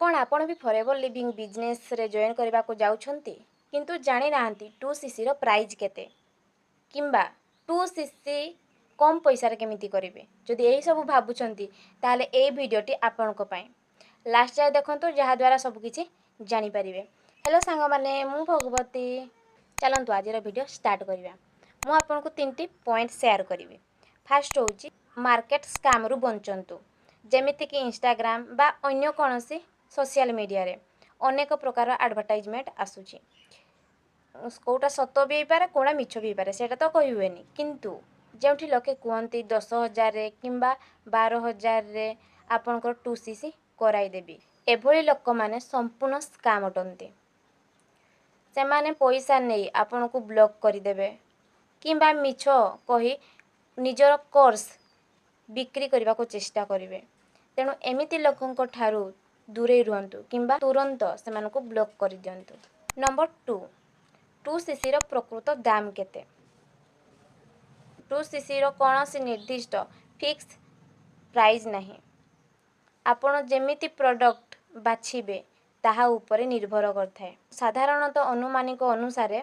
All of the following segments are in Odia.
କ'ଣ ଆପଣ ବି ଫରେଭର୍ ଲିଭିଂ ବିଜନେସ୍ରେ ଜଏନ୍ କରିବାକୁ ଯାଉଛନ୍ତି, କିନ୍ତୁ ଜାଣିନାହାନ୍ତି 2CCର ପ୍ରାଇଜ୍ କେତେ କିମ୍ବା 2CC କମ୍ ପଇସାରେ କେମିତି କରିବେ? ଯଦି ଏହିସବୁ ଭାବୁଛନ୍ତି, ତାହେଲେ ଏଇ ଭିଡ଼ିଓଟି ଆପଣଙ୍କ ପାଇଁ। ଲାଷ୍ଟ ଯାଏ ଦେଖନ୍ତୁ, ଯାହାଦ୍ୱାରା ସବୁକିଛି ଜାଣିପାରିବେ। ହ୍ୟାଲୋ ସାଙ୍ଗମାନେ, ମୁଁ ଭଗବତୀ। ଚାଲନ୍ତୁ, ଆଜିର ଭିଡ଼ିଓ ଷ୍ଟାର୍ଟ କରିବା। ମୁଁ ଆପଣଙ୍କୁ ତିନିଟି ପଏଣ୍ଟ ସେୟାର କରିବି। ଫାଷ୍ଟ ହେଉଛି, ମାର୍କେଟ ସ୍କାମ୍ରୁ ବଞ୍ଚନ୍ତୁ। ଯେମିତିକି ଇନଷ୍ଟାଗ୍ରାମ ବା ଅନ୍ୟ କୌଣସି ସୋସିଆଲ ମିଡ଼ିଆରେ ଅନେକ ପ୍ରକାର ଆଡ଼ଭର୍ଟାଇଜମେଣ୍ଟ ଆସୁଛି। କେଉଁଟା ସତ ବି ହେଇପାରେ, କେଉଁଟା ମିଛ ବି ହେଇପାରେ, ସେଇଟା ତ କହି ହୁଏନି। କିନ୍ତୁ ଯେଉଁଠି ଲୋକେ କୁହନ୍ତି, 10,000ରେ କିମ୍ବା 12,000ରେ ଆପଣଙ୍କର 2CC କରାଇଦେବି, ଏଭଳି ଲୋକମାନେ ସମ୍ପୂର୍ଣ୍ଣ ସ୍କାମ୍ ଅଟନ୍ତି। ସେମାନେ ପଇସା ନେଇ ଆପଣଙ୍କୁ ବ୍ଲକ୍ କରିଦେବେ କିମ୍ବା ମିଛ କହି ନିଜର କୋର୍ସ ବିକ୍ରି କରିବାକୁ ଚେଷ୍ଟା କରିବେ। ତେଣୁ ଏମିତି ଲୋକଙ୍କ ଠାରୁ ଦୂରେଇ ରୁହନ୍ତୁ କିମ୍ବା ତୁରନ୍ତ ସେମାନଙ୍କୁ ବ୍ଲକ୍ କରିଦିଅନ୍ତୁ। ନମ୍ବର 2, 2CCର ପ୍ରକୃତ ଦାମ କେତେ? 2CCର କୌଣସି ନିର୍ଦ୍ଦିଷ୍ଟ ଫିକ୍ସ ପ୍ରାଇଜ୍ ନାହିଁ। ଆପଣ ଯେମିତି ପ୍ରଡ଼କ୍ଟ ବାଛିବେ, ତାହା ଉପରେ ନିର୍ଭର କରିଥାଏ। ସାଧାରଣତଃ ଅନୁମାନିକ ଅନୁସାରେ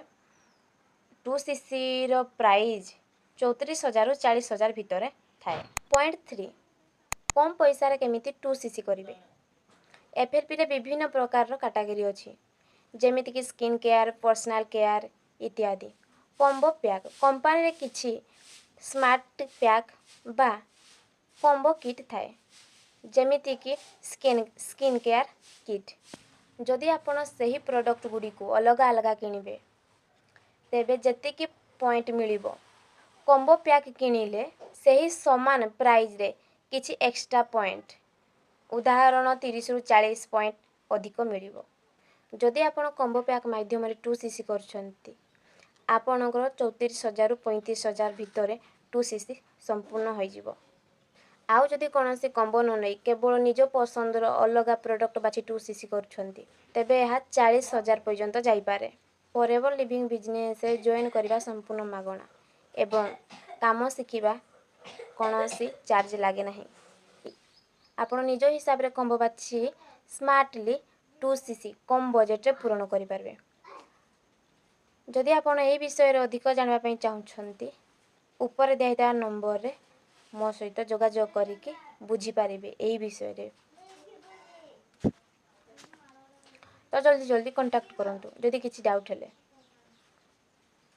2CCର ପ୍ରାଇଜ୍ 34,000ରୁ 40,000 ଭିତରେ ଥାଏ। ପଏଣ୍ଟ 3, କମ୍ ପଇସାରେ କେମିତି 2CC କରିବେ? ଏଫ୍ଏଲ୍ପିରେ ବିଭିନ୍ନ ପ୍ରକାରର କାଟାଗୋରୀ ଅଛି, ଯେମିତିକି ସ୍କିନ୍ କେୟାର, ପର୍ସନାଲ୍ କେୟାର ଇତ୍ୟାଦି। କମ୍ବୋ ପ୍ୟାକ୍: କମ୍ପାନୀରେ କିଛି ସ୍ମାର୍ଟ ପ୍ୟାକ୍ ବା କମ୍ବୋ କିଟ୍ ଥାଏ, ଯେମିତିକି ସ୍କିନ୍ କେୟାର କିଟ୍। ଯଦି ଆପଣ ସେହି ପ୍ରଡ଼କ୍ଟ ଗୁଡ଼ିକୁ ଅଲଗା ଅଲଗା କିଣିବେ, ତେବେ ଯେତିକି ପଏଣ୍ଟ ମିଳିବ, କମ୍ବୋ ପ୍ୟାକ୍ କିଣିଲେ ସେହି ସମାନ ପ୍ରାଇଜ୍ରେ କିଛି ଏକ୍ସଟ୍ରା ପଏଣ୍ଟ, ଉଦାହରଣ 30ରୁ 40 ପଏଣ୍ଟ ଅଧିକ ମିଳିବ। ଯଦି ଆପଣ କମ୍ବୋ ପ୍ୟାକ୍ ମାଧ୍ୟମରେ 2CC କରୁଛନ୍ତି, ଆପଣଙ୍କର 34,000ରୁ 35,000 ଭିତରେ 2CC ସମ୍ପୂର୍ଣ୍ଣ ହୋଇଯିବ। ଆଉ ଯଦି କୌଣସି କମ୍ବୋ ନ ନେଇ କେବଳ ନିଜ ପସନ୍ଦର ଅଲଗା ପ୍ରଡ଼କ୍ଟ ବାଛି 2CC କରୁଛନ୍ତି, ତେବେ ଏହା 40,000 ପର୍ଯ୍ୟନ୍ତ ଯାଇପାରେ। ଫରେଭର୍ ଲିଭିଂ ବିଜନେସ୍ରେ ଜଏନ୍ କରିବା ସମ୍ପୂର୍ଣ୍ଣ ମାଗଣା ଏବଂ କାମ ଶିଖିବା କୌଣସି ଚାର୍ଜ ଲାଗେ ନାହିଁ। ଆପଣ ନିଜ ହିସାବରେ କମ୍ବୋ ବାଛି ସ୍ମାର୍ଟଲି 2CC କମ୍ ବଜେଟ୍ରେ ପୂରଣ କରିପାରିବେ। ଯଦି ଆପଣ ଏହି ବିଷୟରେ ଅଧିକ ଜାଣିବା ପାଇଁ ଚାହୁଁଛନ୍ତି, ଉପରେ ଦିଆହେଇଥିବା ନମ୍ବରରେ ମୋ ସହିତ ଯୋଗାଯୋଗ କରିକି ବୁଝିପାରିବେ ଏହି ବିଷୟରେ। ତ ଜଲ୍ଦି ଜଲ୍ଦି କଣ୍ଟାକ୍ଟ କରନ୍ତୁ ଯଦି କିଛି ଡାଉଟ୍ ହେଲେ।